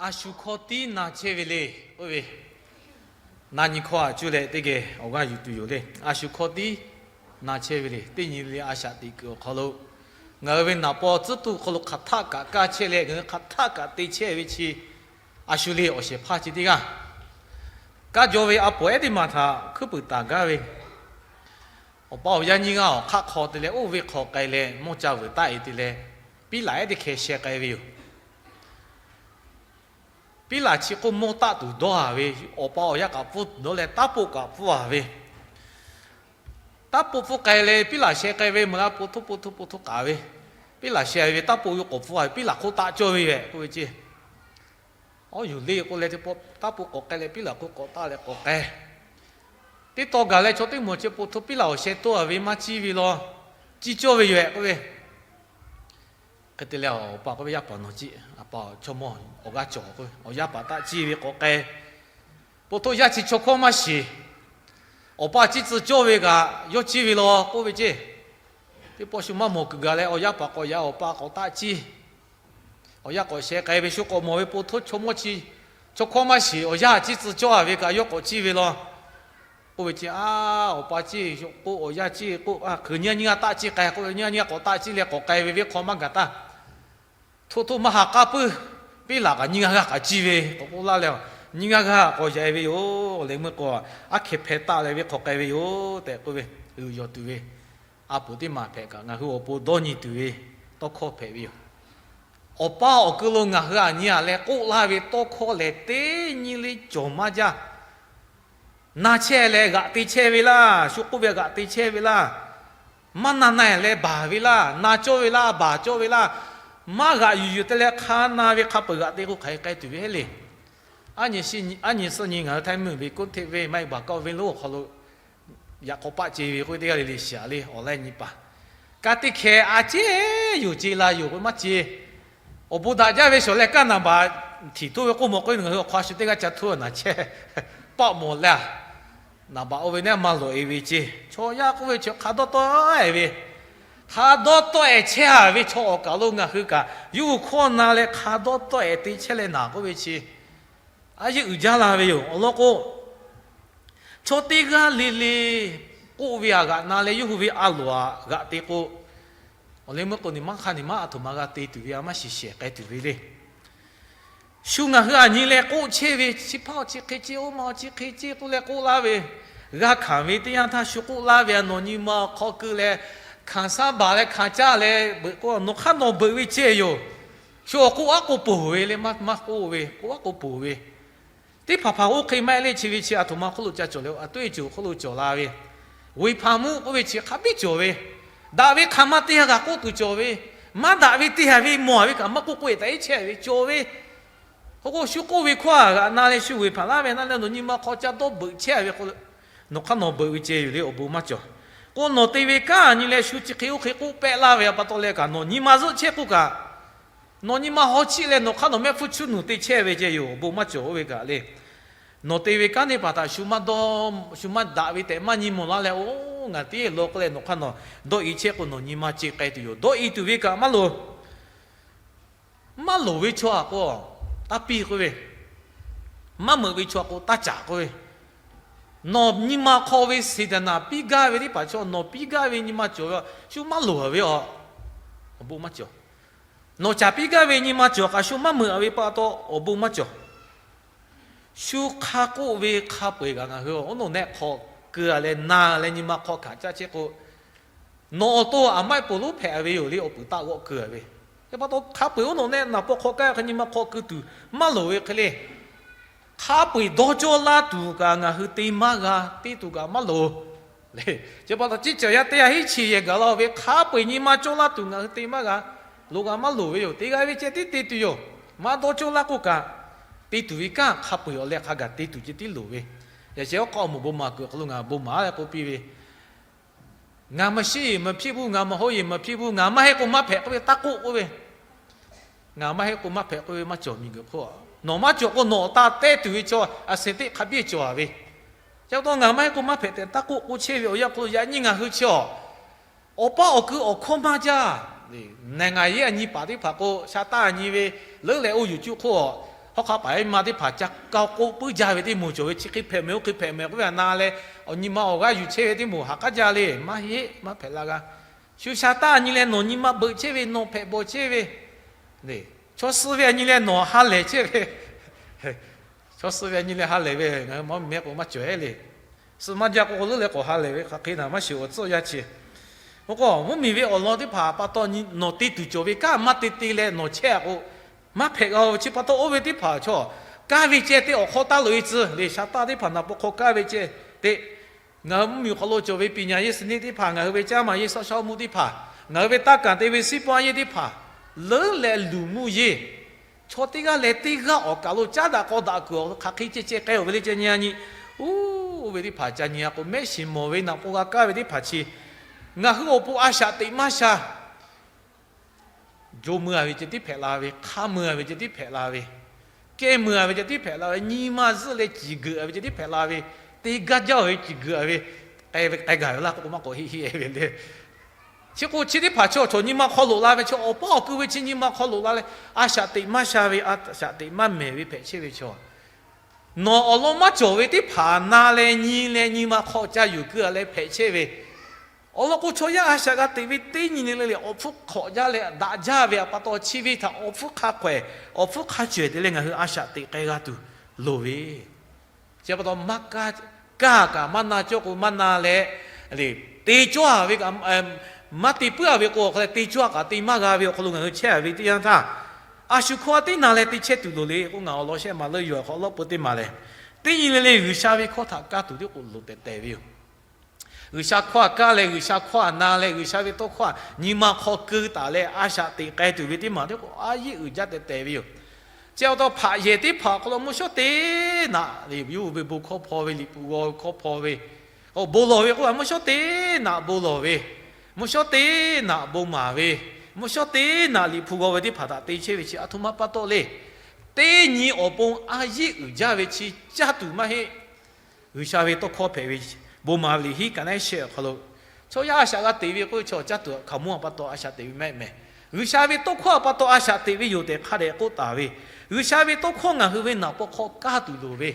A shu hkawˇ tiˉ na chehˇ ve le k'oˆ ve, na nyi hkawˇ aꞈ cuˇ leh teˇ geh awˬ g'aˇ yuˬ tuˬ yoˬ le. A shu hkawˇ tiˉ na chehˇ ve le. Teˇ nyi le a shaꞈ teꞈ kuiˬ awˬ hk'aw lo, ngaˬ hui ve naˍ paw tcuhˉ tuˬ hk'aw lo hk'aˬ htaˆ kaꞈ kaˇ chehˇ leh, ngaˬ hui hk'aˬ htaˆ kaꞈ te chehˇ ve chi, a shu le awˬ shehˍ hpaˇ chi teˇ g'aˇ, kaˇ jaw ve a poˍ ehˉ teˇ maˬ htaꞈ hkuiˉ puiˍ taˍ gaˇ ve, awˬ pa awˬ yaˇ nyiˇ g'aˇ awˬ hk'aˆ hk'aw te leh oˇ ve hk'aw k'ai leh mawˇ ca vuiˬ taˆ e te leh, piˉ laꞈ ehˉ teˇ hkeh sheh k'ai ve yoˬ. Piˉ laꞈ chi k'oˆ mawˇ taˆ tuˬ dawˇ a ve, awˬ pa awˬ yaˇ kaꞈ pfuhˇ dawˇ leh taˉ poˆ kaꞈ pfuhˇ a ve, taˉ poˆ pfuhˇ k'ai leh piˉ laꞈ sheh k'ai ve meuꞈ la po htoˇ po htoˇ po htoˇ k'aˍ ve, piˉ laꞈ sheh ve taˉ poˆ ve k'awꞈ pfuhˇ a ve, piˉ laꞈ hk'oˆ taˆ cawˇ ve yoˬ k'oˆ ve ceˇ. Awˉ yuˬ le k'oˆ leh teˇ pawˆ taˉ poˆ k'awꞈ k'ai leh piˉ laꞈ hk'oˆ k'awꞈ taˆ leh k'awꞈ k'ai. Teˇ taw gaˬ leh chaw teˇ moˍ chi po htoˇ piˉ laꞈ awˬ sheh toˇ a ve maˇ ciˇ ve law, ciˇ cawˇ ve yoˬ k'oˆ ve. Hk'e te leh awˬ pa k'oˆ ve, Yaˇ paˍ nawˬ ciˇ, a pa chaw mawˇ awˬ g'aˇ cawˬ k'oˆ ve, awˬ yaˇ paˍ taˆ ciˇ ve k'awꞈ k'ai. Po htoˇ yaˇ chi chaw hkawˇ maˇ shiˍ. Awˬ pa ciˇ tcuh cawˇ ve kaꞈ yawˇ ciˇ ve law k'oˆ ve ceˇ. Teˇ pawˆ shu maˇ mawˬ kuiˬ gaˬ leh awˬ yaˇ paˍ k'awꞈ yaꞈ, awˬ pa k'awꞈ taˆ ciˇ. Awˬ yaˇ k'awꞈ sheh k'ai ve shu k'awꞈ mawˬ ve po htoˇ chaw mawˇ chi, chaw hkawˇ maˇ shiˍ, awˬ yaˇ ciˇ tcuh cawˇ a ve kaꞈ yawˇ k'awꞈ ciˇ ve law k'oˆ ve ceˇ. A, awˬ pa ciˇ k'oˆ, awˬ yaˇ ciˇ k'oˆ, hk'e nyiˇ g'aˇ nyiˇ g'aˇ taˆ ciˇ k'ai k'oˆ ve, nyiˇ g'aˇ nyiˇ g'aˇ k'awꞈ taˆ ciˇ leh k'awꞈ k'ai ve venˇ hk'aw maˇ gaˬ taˇ. Htoˇ htoˇ maˇ ha k'aˉ puiˉ. Piˉ laꞈ kaꞈ nyiˇ g'aˇ g'aˇ kaꞈ ciˇ ve k'awꞈ k'oˆ laˇ leh, nyiˇ g'aˇ g'aˇ k'awꞈ yaꞈ e ve yoˬ. Leh meuˇ k'o, aˉ hkeh hpeh taˆ leh venˇ hk'aw k'ai ve yoˬ tehꞈ k'oˆ ve, uiˍ yawˬ tuˬ ve, a poˍ teˇ maˬ hpehꞈ kaꞈ ngaˬ hui awˬ pon dawˇ nyi tuˬ ve tawˇ hkawˇ hpehꞈ ve yoˬ. Awˬ pa awˬ kui lo ngaˬ hui aꞈ nyi aꞈ leh k'oˆ laˇ ve tawˇ hkawˇ lehˬ, teˇ nyi le cawˬ maˇ jaˇ. Na chehˇ leh g'aꞈ te chehˇ ve laˇ. Shu k'oˆ ve g'aꞈ te chehˇ ve laˇ. Maˇ na na leh baˬ ve laˇ. Na cawˇ ve laˇ, baˬ cawˇ ve laˇ. Maˇ g'aꞈ yuˬ yuˬ te leh hk'a na ve hk'a peu-eˬ g'aꞈ te k'o hk'aˬ hk'e k'ai tuˬ ve heˆ le. Aˉ nyi suhˆ nyi ngaˬ hui Htaiˇ mvuhˇmiˬ ve กรุงเทพ ve maˇ heˆ baˬ kawˆ ve lonˉ awˬ hk'aw lo yaꞈ k'aw paˆ ce ve k'oˆ ve teˇ g'aˇ le le shiˍ a le awˬ laiˉ nyi paˍ. Ka teˇ hkeh a ceˇ yoˬ ce la yoˬ k'o maˇ ce. Awˬ bon daꞈ jaˇ ve shawˍ leh kaˇ naˍ baꞈ htiˍ toˇ ve k'oˆ mawˬ k'o, ngaˬ hui awˬ hk'aw a shu teˇ g'aˇ ca htoˇ naˍ chehˇ paˆ mawˬ leh, naˍ baꞈ oˇ ve neˉ maˇ lawˬ e ve ce. Chaw yaˇ k'oˆ ve chi hk'a dawˇ tawˆ e ve, hk'a dawˇ tawˆ e chehˇ a ve chaw awˬ kaˬ lo ngaˬ hui kaꞈ yawˇ hui hkawˇ na leh hk'a dawˇ tawˆ e te chehˇ leh naˍ k'oˆ ve chi, a yeˇ uiˍ jaˇ la ve yoˬ. Awˬ lawn k'o, chaw teˇ g'aˇ le le k'oˆ ve aꞈ g'aꞈ na leh yawˇ hui ve a loˍ aꞈ g'aꞈ te k'o, awˬ leh meuˇ k'o, niˬ maˇ hk'a niˬ maˇ a htoꞈ ma g'a te tuˬ ve a maˇ shiˍ shehˍ k'ai tuˬ ve le. Shu ngaˬ hui aꞈ nyi leh k'oˆ chehˇ ve, chi hpaˇ awˬ chi hk'e ce, oˇ ma awˬ chi hk'e ce k'oˆ leh k'oˆ laˇ ve, g'a hkanˍ ve teˇ yanˇ htaˇ shu k'oˆ laˇ ve, a nawˬ nyi ma awˬ hk'aw keu leh hkanˍ saˉ baˬ leh hkanˍ caˇ leh beuꞈ k'o, nawˬ hk'aˇ nawˬ beuꞈ ve cehˇ yoˬ. Shu awˬ k'oˆ aˉ k'o poˬ ve le, maˇ k'oˆ ve, k'oˆ aˉ k'o poˬ ve. Teˇ hpaˍ hpaˍ oˇ hk'e maˇ heˆ le. Chi ve chi a htoꞈ ma hk'oˆ lo ca cawˬ le, a toˇ e ceuˬ hk'oˆ lo cawˬ la ve, Viˍ hpaˍ mvuhˇ k'oˆ ve chi hk'a biˇ cawˬ ve, daꞈ ve hk'aˬ ma teˇ g'aˇ kaꞈ k'oˆ tuˬ cawˬ ve, maˇ daꞈ ve teˇ g'aˇ ve mawˬ ve kaꞈ maˇ k'oˆ k'oˆ e taꞈ iˉ chehˇ ve cawˬ ve. K'o k'o, shu k'oˆ ve hkawˇ aꞈ g'aꞈ na leh shu Viˍ hpaˍ laˇ ve na leh nawˬ nyi ma hk'aw ca dawˇ beuꞈ chehˇ ve k'o, nawˬ hk'aˇ nawˬ beuꞈ ve cehˇ yoˬ le, awˬ bon maˇ cawˬ. K'o nawˬ te ve kanˉ nyi leh shu chi hk'e oˇ hk'e k'oˆ pehˆ laˇ ve a pa taw leh kaꞈ, nawˬ nyi ma zuhˆ chehˇ k'oˆ kaꞈ, nawˬ nyi ma haw chiˆ leh nawˬ hk'aˇ nawˬ mehˆ hpfuhˇ chuˇ nuˬ te chehˇ ve cehˇ yoˬ, awˬ bon maˇ cawˬ oˇ ve kaꞈ le. Nawˬ te ve kanˉ teˇ hpaˍ htaꞈ shu maˇ dawˇ, shu maˇ daꞈ ve tehꞈ maˇ nyi mawˬ laˇ leh, oˇ ngaˬ teˇ law k'oˆ leh nawˬ hk'aˇ nawˬ dawˇ i chehˇ k'o, nawˬ nyi ma ce k'ai tuˬ yoˬ. Dawˇ i tuˬ ve kaꞈ maˇ loˍ. Maˇ loˍ ve chaw aꞈ k'o, taˇ piˇ k'oˆ ve, maˇ meuꞈ ve chaw aꞈ k'o taˇ caˍ k'oˆ ve. Nawˬ nyi ma hk'aw ve seˍ taˍ naˍ piˇ gaˇ ve teˇ hpaˍ chaw, nawˬ piˇ gaˇ ve nyi ma cawˬ ve, shu maˇ loˍ ve a, awˬ bon maˇ cawˬ. Nawˬ caˍ piˇ gaˇ ve nyi ma cawˬ kaꞈ shu maˇ meuꞈ ve pa taw, awˬ bon maˇ cawˬ. Shu hk'a k'oˆ ve hk'a peu-eˬ kaꞈ ngaˬ hui oˉ nawˬ nehˆ hk'aw keu a leh na leh nyi ma hk'aw hkanˍ caˇ chehˇ k'o, nawˬ awˬ to aˬ maˇ heˆ poˬ lonˉ hpehꞈ ve yoˬ le, awˬ puˍ taˆ g'awˆ keu a ve. Chi pa taw hk'a peu-eˬ oˉ nawˬ nehˆ naˍ paw hk'aw kaˇ hk'e nyi ma hk'aw keu tuˬ maˇ loˍ ve hk'e le. Hk'a peu-eˬ dawˇ cawˇ laˇ tuˬ kaꞈ ngaˬ hui te maˇ g'a, te tuˬ kaꞈ maˇ loˍ. Chi pa taw ciˉ cawˬ yaˇ teˇ g'aˇ hiˉ chi yehˬ gaˬ la ve hk'a peu-eˬ nyi ma cawˇ laˇ tuˬ ngaˬ hui te maˇ g'a, loˍ g'a maˇ loˍ ve yoˬ. Te g'a ve ceh tiˉ te tuˬ yoˬ. Maˇ dawˇ cawˇ laˇ k'oˆ kaꞈ, te tuˬ ve kanˉ hk'a peu-eˬ awˬ leh hk'a gaˬ te tuˬ ceh tiˉ loˍ ve. Yaꞈ sheh oˉ k'aw awˬ moˍ bon maˍ kuiˬ awˬ hk'aw lo ngaˬ bon maˍ leh k'oˆ piˇ ve, ngaˬ maˇ shiˉ maˇ hpiˇ puiˉ, ngaˬ maˇ hawˉ yeˬ maˇ hpiˇ puiˉ, ngaˬ maˇ heˆ k'o maˇ hpehꞈ k'oˆ ve taˇ k'oˆ k'oˆ ve. Ngaˬ maˇ heˆ k'o maˇ hpehꞈ k'oˆ ve maˇ cawˬ miˬguiˬ hk'oˆ. Nawˬ maˇ cawˬ k'o nawˬ awˬ taˇ tehˇ tuˬ ve chaw a sehˍ teˆ hk'a biˇ cawˬ a ve. Chi pa taw ngaˬ maˇ heˆ k'o maˇ hpehꞈ tehꞈ taˇ k'oˆ k'oˆ chehˇ ve awˬ yanˇ hk'aw lo yaꞈ nyi ngaˬ hui chi a, awˬ paˇ awˬ kui awˬ hkawˇ maˇ jaˇ. Neˬ ngaˬ yeˉ a nyi paˍ teˇ hpaˍ k'o sha taˇ a nyi ve leuˉ leh oˇ yuˬ cuˇ hk'oˆ a, Hawˉ hk'aˆ paˍ yaˇ miˇ ma teˇ hpaˍ ca kaˇ k'oˆ puiˉ jaˇ ve teˇ moˍ cawˬ ve chi hk'e hpehꞈ mehˍ oˇ hk'e hpehꞈ mehˍ k'oˆ ve a na leh, awˬ nyi ma awˬ g'aˇ yuˬ chehˇ ve teˇ moˍ haꞈ k'aˉ jaˇ le. Maˇ heˆ, maˇ hpehꞈ la g'a. Shu sha taˇ nyi leh nawˬ nyi ma beuꞈ chehˇ ve, nawˬ hpehꞈ bawˬ chehˇ ve, chaw suh ve a nyi leh nawˬ ha lehˬ chehˇ ve, chaw suh ve a nyi leh ha lehˬ ve, ngaˬ hui mawˇ meh k'o maˇ cawˬ heˆ le. Suh maˇ jaˇ k'o, k'o leuˉ leh k'awꞈ ha lehˬ ve hk'aˬ hk'e naˍ maˇ shiˍ awˬ tcuhˉ awˬ yanˇ chi. K'o, mvuhˇmiˬ ve awˬ lawn teˇ hpaˍ pa taw nawˬ te tuˬ cawˬ ve kanˉ maˇ te te leh nawˬ chehˇ a k'o, maˇ hpehꞈ g'a-o ve chi pa taw oˇ ve teˇ hpaˍ chaw, kaˇ ve ceh te awˬ hk'aw taˇ loꞈ e tcuh le. Sha taˇ teˇ hpaˍ naˍ paw hk'aw kaˇ ve ceh te, ngaˬ hui mvuhˇmiˬ awˬ hk'aw lo cawˬ ve ပညာရေးစနစ် teˇ hpaˍ, ngaˬ hui ve ကျန်းမာရေးစောင့်ရှောက်မှု teˇ hpaˍ, ngaˬ hui ve ตั๊กกัง te ve စီးပွားရေး teˇ hpaˍ, leuˉ leh လူမှုရေး, chaw teˇ g'aˇ leh teˇ g'aˇ awˬ kaˬ lo caˉ daꞈ k'aw daꞈ kuiˬ awˬ hk'aˬ hk'e ceh ceh k'ai-oˬ ve le ceh nyi a nyi. Oˇ, oˇ ve teˇ hpaˍ ca nyi a k'o, mehˆ shiˍ mawˬ ve naꞈ paw g'a kaˇ ve teˇ hpaˍ chi, ngaˬ hui awˬ pon a shaꞈ teꞈ maˇ sha. Jo mui a ve ceh tiˉ hpehꞈ la ve, hk'aˇ mui a ve ceh tiˉ hpehꞈ la ve, kehˇ mui a ve ceh tiˉ hpehꞈ la ve, nyi ma zuhˆ leh ciˬ geuꞈ a ve ceh tiˉ hpehꞈ la ve, te gaˇ jaˇ-oˬ ve ciˬ geuꞈ a ve, k'ai ve k'ai gaˬ ve laˇ k'o maˇ k'awꞈ heˆ heˆ e ve le. Chi k'o chi teˇ hpaˍ chaw chaw nyi ma hk'aw loꞈ la ve chaw, awˬ paˇ awˬ ku ve chi nyi ma hk'aw loꞈ la leh, a shaꞈ teꞈ maˇ sha ve, a shaꞈ teꞈ maˇ mehˍ ve hpehꞈ chehˇ ve chaw, nawˬ awˬ lawn maˇ cawˬ ve teˇ hpaˍ na leh nyi leh nyi ma hk'aw ca yuˬ keu a leh hpehꞈ chehˇ ve, awˬ lawn k'o chaw yaˇ a shaꞈ g'a teꞈ ve teˇ nyi le le awˬ hpfuhˇ hk'awꞈ jaˇ leh daꞈ jaˇ ve a pa taw chi ve htaꞈ awˬ hpfuhˇ hk'a hk'awehˍ, awˬ hpfuhˇ hk'a cawehˬ te leh ngaˬ hui a shaꞈ teꞈ k'ai g'a tuˬ loˍ ve, chi pa taw maˇ kaˇ, kaˇ kaꞈ maˇ na cawˇ k'o maˇ na leh, te cawˇ a ve kaꞈ, maˇ te puiˉ a ve k'o awˬ hk'aw leh te cawˇ a kaꞈ te maˇ g'a ve awˬ hk'aw lo ngaˬ hui chehˇ a ve teˇ yanˇ htaˇ, a shu hkawˇ a teˇ na leh te chehˇ tuˬ loˍ le k'o, ngaˬ awˬ lawn shehˆ ma leuˆ yuˬ a hk'aw lawˉ peu teˇ ma lehˬ, teˇ nyi le le G'uiˬsha ve hkawˇ htaꞈ kaˇ tuˬ tiˉ k'o loˍ tehˬ tehˬ ve yoˬ. G'uiˬsha hkawˇ a kaˇ leh G'uiˬsha hkawˇ a na leh G'uiˬsha ve tawˇ hkawˇ a nyi ma hk'aw keu taˍ leh a shaꞈ teꞈ k'ai tuˬ ve teˇ maˬ tiˉ k'o a yeˆ uiˍ jaˇ tehˬ tehˬ ve yoˬ. Chi pa taw hpaꞈ yehˬ teˇ hpaˍ awˬ hk'aw lo mvuhˇ shawˉ teˇ naꞈ le, yawˇ hui ve bon hkawˇ hpaw ve, liꞈ hpu g'aw ve hkawˇ hpaw ve, bon lawˬ ve k'oˆ a, mvuhˇ shawˉ teˇ naꞈ bon lawˬ ve, mvuhˇ shawˉ teˇ naꞈ bon maˍ ve, mvuhˇ shawˉ teˇ naꞈ liꞈ hpu g'aw ve teˇ hpaˍ htaꞈ te chehˇ ve chi a htoꞈ ma pa taw le. Teˇ nyi awˬ pon a yeˆ uiˍ jaˇ ve chi caˇ tuˬ maˇ heˆ. G'uiˬsha ve tawˇ hkawˇ hpehꞈ ve bon maˍ ve liꞈ hiˉ kaꞈ naˉ shehˆ awˬ hk'aw lo, chaw yaˇ a shaꞈ g'a teꞈ ve k'oˆ ve chaw caˇ tuˬ hkaoˍmonˇ a pa taw a shaꞈ teꞈ ve maˇ heˆ mehˍ. G'uiˬsha ve tawˇ hkawˇ a pa taw a shaꞈ teꞈ ve yoˬ tehꞈ hk'a dehꞈ k'oˆ taˍ ve, G'uiˬsha ve tawˇ hkawˇ ngaˬ hui ve naꞈ paw hk'aw kaˇ tuˬ loˍ ve,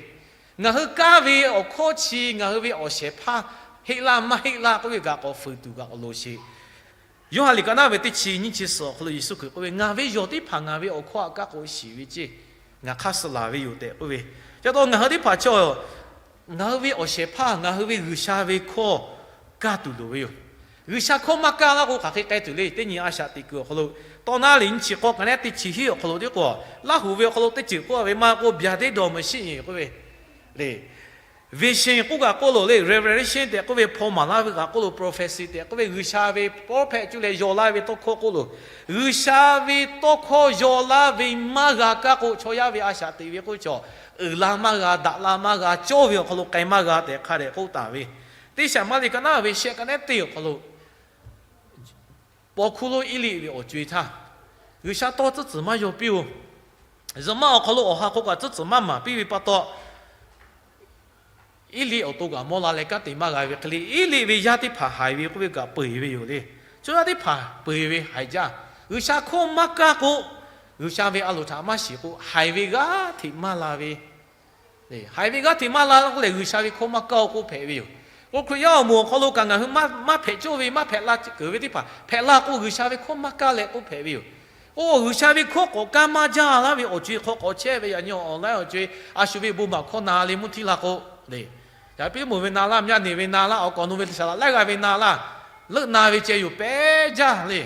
ngaˬ hui kaˇ ve awˬ hkawˇ chi ngaˬ hui ve awˬ shehˍ hpaˇ heˆ laˇ maˇ heˆ laˇ k'oˆ ve kaꞈ k'awꞈ fuiˍ tuˬ kaꞈ k'awꞈ loˍ sheˍ. Yoˇhanˬ liꞈ ka naˉ ve teˇ chi nyiˇ chi suhˍ awˬ hk'aw lo Yeˍsuˆ Hkriꞈ k'oˆ ve, Ngaˬ ve yawˬ teˇ hpaˍ ngaˬ ve awˬ hkawˇ a kaˇ k'o shiˍ ve ceˇ, ngaˬ hk'aˇ suh laˬ ve yoˬ tehꞈ k'oˆ ve. Chi pa taw ngaˬ hui teˇ hpaˍ chaw ngaˬ hui ve awˬ shehˍ hpaˇ ngaˬ hui ve G'uiˬsha ve hkawˇ kaˇ tuˬ loˍ ve yoˬ. G'uiˬsha hkawˇ maˇ kaˇ laˇ k'o hk'aˬ hk'e k'ai tuˬ le. Teˇ nyi a shaꞈ teꞈ kuiˬ awˬ hk'aw lo, tawˇ naˉ liꞈ nyiˇ chi k'awˇ ka naˉ teˇ chi hiˉ awˬ hk'aw lo teˇ k'o, Laˇ huˍ ve awˬ hk'aw lo teˇ ceuˬ k'oˆ a ve maˇ k'oˆ, ဗျာဒိတ်တော်မရှိရင် k'oˆ ve le. Vision k'oˆ kaꞈ k'oˆ loˬ le, revelation tehꞈ k'oˆ ve hpaw maˍ laˇ ve kaꞈ k'oˆ loˬ, prophecy tehꞈ k'oˆ ve G'uiˬsha ve prophet cuˇ leh yaw laˇ ve tawˇ hkawˇ k'oˆ loˬ. G'uiˬsha ve tawˇ hkawˇ yaw laˇ ve maˇ g'a kaˇ k'o, chaw yaˇ ve a shaꞈ teꞈ ve k'oˆ ve chaw, uiˍ la maˇ g'a, daꞈ la maˇ g'a, cawˇ ve awˬ hk'aw lo k'ai maˇ g'a tehꞈ hk'a dehꞈ k'oˆ taˍ ve, Teˇ Saˍmaˍriˆ ka naˉ ve shehˆ ka naˉ teˇ awˬ hk'aw lo, paw hkuˇ lonˉ Eˇliˆ ve awˬ co-e htaˇ, G'uiˬsha tawˇ tcuhˉ tcuhˍ maˇ yaw piˇ-oˬ. Zuhꞈ maˇ awˬ hk'aw lo awˬ ha hk'aw kaꞈ tcuhˉ tcuhˍ maˇ maˍ piˇ ve pa taw, Eˇliˆ awˬ to kaꞈ mawˇ la leh kanˉ te maˇ g'a ve hk'e le, Eˇliˆ ve yaˇ teˇ hpaˍ haiˬ ve k'oˆ ve kaꞈ peu eˬ ve yoˬ le. Chaw yaˇ teˇ hpaˍ peu eˬ ve haiˬ jaˇ. G'uiˬsha hkawˇ maˇ kaˇ k'o, G'uiˬsha ve a loˍ htaꞈ maˇ shiˍ k'o, haiˬ ve g'aˇ hteꞈ maˇ la ve, haiˬ ve g'aˇ hteꞈ maˇ la k'oˆ leh G'uiˬsha ve hkawˇ maˇ kaˇ-oˬ k'oˆ hpehꞈ ve yoˬ. K'o Hkriꞈ yaˇ awˬ moˍ awˬ hk'aw lo kaꞈ ngaˬ hui maˇ hpehꞈ cawˇ ve, maˇ hpehꞈ la keunˍ ve teˇ hpaˍ hpehꞈ la k'o, G'uiˬsha ve hkawˇ maˇ kaˇ leh k'oˆ hpehꞈ ve yoˬ. Oˇ, G'uiˬsha ve hkawˇ k'awꞈ kaˇ maˇ jaˇ laˇ ve awˬ co-e hk'aw k'awꞈ chehˇ ve yaꞈ nyi awˬ laiˉ awˬ co-e, a shu ve bon maˍ hkawˇ na le mvuhˇ htiˇ la k'o, le, yaꞈ piˉ moˍ ve na laˇ, myaˇ neˬ ve na laˇ, awˬ k'awꞈ nu ve shaˍ laꞈ laiˉ g'a ve na laˇ, leuˆ na ve ceh yoˬ pehˉ jaˇ le.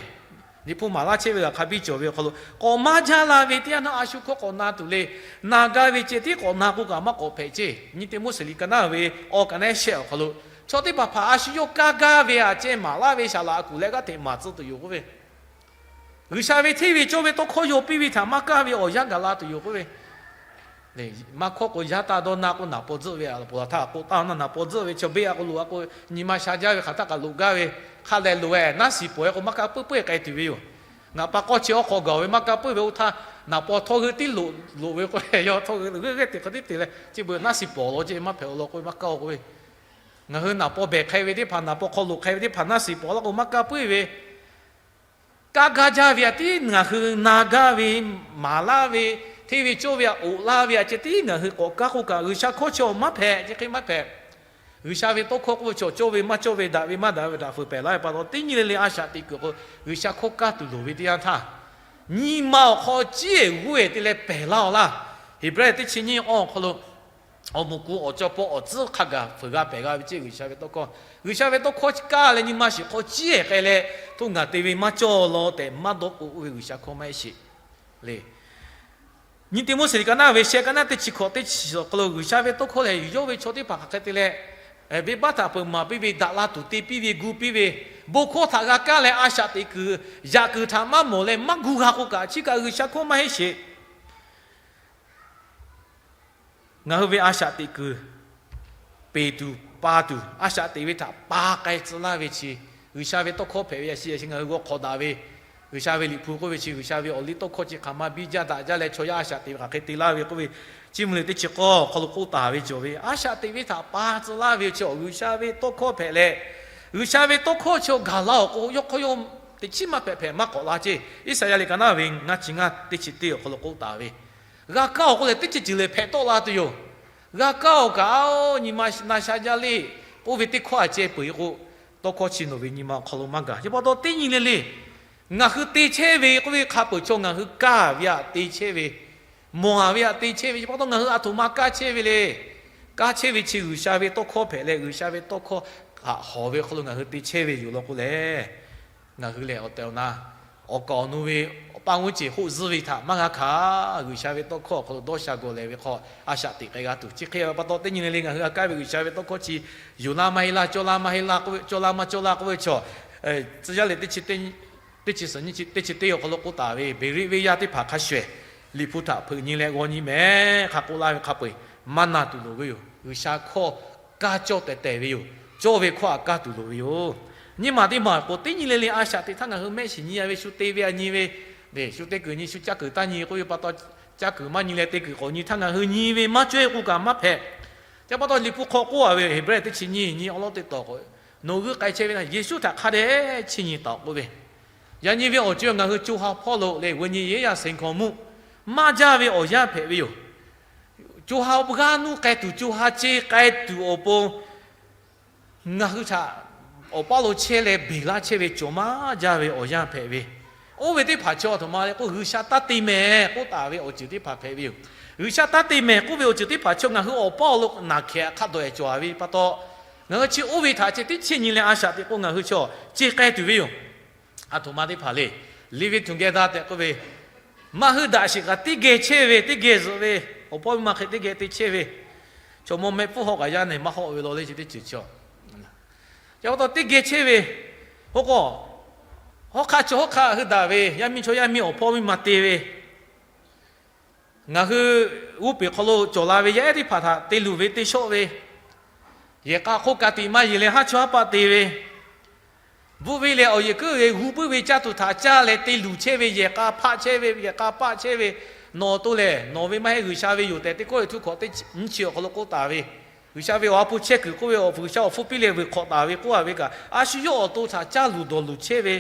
Liꞈ hpu maˍ laˇ chehˇ ve g'a hk'a biˇ cawˬ ve awˬ hk'aw lo k'awꞈ maˇ jaˇ la ve teˇ yanˇ naˉ a shu hkawˇ k'awꞈ na tuˬ le. Na gaˇ ve ceh tiˉ k'awꞈ na k'o kaꞈ maˇ k'awꞈ hpehꞈ ceˇ. Nyi Tiˆmoˉseˍ liꞈ ka naˉ ve awˬ ka naˉ shehˆ awˬ hk'aw lo, chaw teˇ hpaˍ hpaˍ a shu yawˇ kaˇ gaˇ ve a ceh maˍ laˇ ve shaˍ laꞈ a kuˬ leh g'aˇ hteꞈ maˍ tcuh tuˬ yoˬ k'oˆ ve, G'uiˬsha ve hteˇ ve cawˇ ve tawˇ hkawˇ yaw piˇ ve htaꞈ maˇ kaˇ ve awˬ yanˇ gaˬ la tuˬ yoˬ k'oˆ ve, maˇ hkawˇ k'o, yaˇ taˇ dawˇ na k'o naˍ paw tzuhˆ ve a ponˬ laˬ htaˇ k'oˆ taˇ na, naˍ paw tzuhˆ ve chaw beˇ a k'o loꞈ a k'o, nyi ma sha jaˇ ve hk'aˬ htaˇ kaꞈ loꞈ gaˇ ve, hk'a lehˬ loꞈ-e naˉ shiˍ pawˬ-e k'o maˇ kaˇ puiˉ puiˉ k'ai tuˬ ve yoˬ. Ngaˬ pa k'awˇ chi awˬ hk'aw gaˬ ve maˇ kaˇ puiˉ ve oˇ htaˇ, naˍ paw htawˇ g'euˆ tiˉ loꞈ loꞈ ve k'o, yawˇ htawˇ g'euˆ g'euˆ g'euˆ teꞈ hk'aw tiˉ te leh chi beuꞈ naˉ shiˍ pawˬ law ceh maˇ hpehꞈ awˬ lawn k'oˆ ve maˇ kaˇ-oˬ k'oˆ ve, ngaˬ hui naˍ paw behˬ hk'ai ve teˇ hpaˍ, naˍ paw hk'aw loꞈ hk'ai ve teˇ hpaˍ naˉ shiˍ pawˬ laˇ k'o maˇ kaˇ puiˉ ve, kaˇ gaˇ jaˇ ve a tiˉ ngaˬ hui na gaˇ ve, maˍ laˇ ve, hteˇ ve cawˇ ve aꞈ oꞈ laˇ ve aꞈ ceh tiˉ ngaˬ hui k'awꞈ kaˇ k'oˆ kaꞈ, G'uiˬsha hkawˇ chi maˇ hpehꞈ, chi hk'e maˇ hpehꞈ. G'uiˬsha ve tawˇ hkawˇ k'oˆ ve chaw cawˇ ve maˇ cawˇ ve, daꞈ ve maˇ daꞈ ve htaꞈ fuiˍ pehˍ laˇ ve pa taw, teˇ nyi le le a shaꞈ teꞈ kuiˬ k'o, G'uiˬsha hkawˇ kaˇ tuˬ loˍ ve teˇ yanˇ htaˇ, nyi ma awˬ hk'aw ciˉ eˬ g'uˇ eˬ te leh pehˬ laˇ-oˬ laˇ. Heˍbrehˇ teˇ chi nyiˇ awˬ hk'aw lo awˬ moˍ ku awˬ cawˇ pawˆ awˬ tcuhˉ hk'a gaˬ fuiˍ g'a pehˬ g'a ve ceˇ G'uiˬsha ve tawˇ hkawˇ. G'uiˬsha ve tawˇ hkawˇ kaˇ leh nyi ma shiˍ hk'aw ciˉ eˬ k'ai leh, htoˇ ngaˬ te ve maˇ cawˇ law tehꞈ maˇ dawˇ k'o, oˇ ve G'uiˬsha hkawˇ maˇ heˆ sheˍ le. Nyi Tiˆmoˉseˍ liꞈ ka naˉ ve sheh ka naˉ teˇ chi hkawꞈ teˇ chi awˬ hk'aw lo G'uiˬsha ve tawˇ hkawˇ lehˬ, yawˇ ve chaw teˇ hpaˍ hk'aˬ hk'e te leh, venˇbaˆ htaꞈ peuˬ maˍ piˇ ve, daꞈ la tuˬ te piˇ ve, gu piˇ ve, bon hkawˇ htaꞈ g'a kaˇ leh a shaꞈ teꞈ kuiˬ, yaꞈ kuiˬ htaꞈ maˇ mawˬ leh maˇ gu g'a k'o kaꞈ, chi kaꞈ G'uiˬsha hkawˇ maˇ heˆ sheˍ. Ngaˬ hui ve a shaꞈ teꞈ kuiˬ peˬ tuˬ pa tuˬ, a shaꞈ teꞈ ve htaꞈ pa k'ai tcuh laˇ ve chi, G'uiˬsha ve tawˇ hkawˇ hpehꞈ ve yaꞈ shi yaꞈ shi ngaˬ hui g'aw hk'awꞈ daꞈ ve, G'uiˬsha ve Liꞈ hpu k'oˆ ve chi, G'uiˬsha ve awˬ liˇ tawˇ hkawˇ chi hk'aˬ ma biˇ jaˇ daꞈ jaˇ leh chaw yaˇ a shaꞈ teꞈ ve hk'aˬ hk'e te laˇ ve k'oˆ ve, Chiˇ mvuh liꞈ teˇ chi k'awˇ awˬ hk'aw lo k'oˆ taˍ ve cawˬ ve, a shaꞈ teꞈ ve htaꞈ pa tcuh laˇ ve chi G'uiˬsha ve tawˇ hkawˇ hpehꞈ leh, G'uiˬsha ve tawˇ hkawˇ chi awˬ gaˬ la awˬ k'o, yawˇ hk'aw yawˇ teꞈ chiˉ maˇ hpehꞈ hpehꞈ maˇ k'awꞈ la ceˇ. Iˉsaˍyaˆ liꞈ ka naˉ ve ngaˇ chi ngaˇ teˇ chi teˇ awˬ hk'aw lo k'oˆ taˍ ve, g'a kaˇ awˬ k'o lehˬ teˇ ceuˬ ceuˬ lehˬ hpehꞈ tawˆ la tuˬ yoˬ. G'a kaˇ awˬ kaꞈ, nyi ma na sha jaˇ le k'oˆ ve teˇ hkawˇ a ceh peuˬ-e k'o, tawˇ hkawˇ chi nawˬ ve nyi ma awˬ hk'aw lo maˇ gaˬ. Chi pa taw teˇ nyi le le, ngaˬ hui te chehˇ ve k'oˆ ve hk'a peuˬ chaw ngaˬ hui kaˇ ve aꞈ te chehˇ ve, mawˬ-a ve aꞈ te chehˇ ve, chi pa taw ngaˬ hui a htoꞈ ma kaˇ chehˇ ve le. Kaˇ chehˇ ve chi G'uiˬsha ve tawˇ hkawˇ hpehꞈ leh, G'uiˬsha ve tawˇ hkawˇ htaꞈ hawˍ ve hk'aw lo ngaˬ hui te chehˇ ve yoˬ law k'o lehˬ, ngaˬ hui lehˬ awˬ tehˬ awˬ na, awˬ kaˍ awˬ nu ve awˬ paˇ g'uˇ ceˬ hoˆ zuhˇ ve htaꞈ maˇ g'a hkanˍ. G'uiˬsha ve tawˇ hkawˇ awˬ hk'aw lo dawˇ sha gawˬ lehˬ ve hk'aw a shaꞈ teꞈ k'ai g'a tuˬ. Chi hk'e pa taw teˇ nyi le le ngaˬ hui g'a kaˇ ve G'uiˬsha ve tawˇ hkawˇ chi, yonˍ laˇ maˇ heˆ laˇ, cawˇ laˇ maˇ heˆ laˇ, cawˇ laˇ maˇ cawˇ laˇ k'oˆ ve chaw, tcuh yaˇ lehˬ teˇ chi teˇ chi suhˍ nyi chi teˇ chi teˇ awˬ hk'aw lo k'oˆ taˍ ve, Beˍriˆ venˇ yaˇ teˇ hpaˍ hk'a shuˍ ehˍ Liꞈ hpu htaꞈ hpeuꞈ nyi leh g'aw nyi mehˍ hk'a k'oˆ laˇ ve hk'a peu-eˬ, maˇ na tuˬ loˍ ve yoˬ. G'uiˬsha hkawˇ kaˇ cawˇ tehˬ tehˬ ve yoˬ. Cawˇ ve hkawˇ htaꞈ kaˇ tuˬ loˍ ve yoˬ. Nyiˇ maˬ teˇ maˬ k'o teˇ nyi le le a shaꞈ teꞈ htaˇ ngaˬ hui mehˆ shiˍ nyi-a ve, shu te ve-a nyi ve, shu te kuiˬ nyi, shu caˇ kuiˬ taˇ nyi k'oˆ ve pa taw, caˇ kuiˬ maˇ nyi leh te kuiˬ k'awꞈ nyi htaˇ ngaˬ hui nyi ve maˇ cawˇ-e k'o kaꞈ maˇ hpehꞈ. Chi pa taw Liꞈ hpu hk'aw k'oˆ-a ve, Heˍbrehˇ teˇ chi nyiˇ nyi awˬ lawn teˇ tawˍ k'o, nawˬ g'uˇ k'ai chehˇ ve htaꞈ Yeˍsuˆ htaꞈ hk'a dehꞈ chiˇ nyi taˍ-oꞈ k'oˆ ve, yaꞈ nyi ve awˬ ceuˬ ngaˬ hui co ha hpawˇ lo leh, g'uiˬ nyi yeˇ yaˇ seˍ hkawnˍ mvuhˇ maˇ jaˇ ve awˬ yanˇ hpehꞈ ve yoˬ. Co ha g'aˇ nuˇ k'ai tuˬ, co ha ce k'ai tuˬ awˬ pon ngaˬ hui htaꞈ awˬ paˇ lo chehˇ leh beˬ laˇ chehˇ ve cawˬ maˇ jaˇ ve awˬ yanˇ hpehꞈ ve. Oˇ ve teˇ hpaˍ chaw a htoꞈ ma le k'o, G'uiˬsha taˇ te mehˍ k'oˆ taˍ ve awˬ ceuˬ teˇ hpaˍ hpehꞈ ve yoˬ. G'uiˬsha taˇ te mehˍ k'oˆ ve awˬ ceuˬ teˇ hpaˍ chaw ngaˬ hui awˬ paˇ lo naˬ hkehˍ hk'a dawˬ-e cawˬ ve pa taw, ngaˬ hui chi oˇ ve htaꞈ ceh tiˉ chiˇ nyi leh a shaꞈ teꞈ k'o ngaˬ hui chaw ce k'ai tuˬ ve yoˬ. A htoꞈ ma teˇ hpaˍ le, living together tehꞈ k'oˆ ve, maˇ hui daꞈ shiˍ kaꞈ teˇ geh chehˇ ve, teˇ geh zuhꞈ ve, awˬ hpawˇ miˇ ma hk'e teˇ geh te chehˇ ve, chaw mawˇ mehˆ hpfuhˇ hawˆ kaꞈ yaˇ nehˬ maˇ hawˆ ve law le chi teˇ ceuˬ chi. Chi pa taw teˇ geh chehˇ ve, k'o k'o, hawˉ hk'aˆ chaw hawˉ hk'aˆ hui daꞈ ve, yaˇ miˇ chaw yaˇ miˇ awˬ hpawˇ miˇ ma te ve, ngaˬ hui g'oˇ peˬ hk'aw lo cawˬ la ve yaˇ ehˉ teˇ hpaˍ htaꞈ te luˬ ve te shawˆ ve, yehˬ k'a hk'oˆ ka tiꞈ maˇ yeˬ leh haˉ chawˇ haˉ paˆ te ve, bvuhˆ ve lehˬ awˬ yehˬ kuiˉ ve g'uˇ puiˉ ve caˇ tuˬ htaꞈ caˇ leh te luˬ chehˇ ve, yehˬ k'a hpaˆ chehˇ ve, yehˬ k'a paˆ chehˇ ve, nawˬ to lehˬ nawˬ ve maˇ heˆ, G'uiˬsha ve yoˬ tehꞈ teˇ kawˆ e htuˇ hkawꞈ teˇ nyiˇ chi awˬ hk'aw lo k'oˆ taˍ ve, G'uiˬsha ve awˬ ha hpu chehˇ kuiˬ k'oˆ ve awˬ, G'uiˬsha awˬ hpfuhˇ piˇ leh vuiˬ hk'awꞈ taˍ ve k'oˆ a ve kaꞈ, a shu yawˇ awˬ to htaꞈ caˇ luˬ dawˬ luˬ chehˇ ve,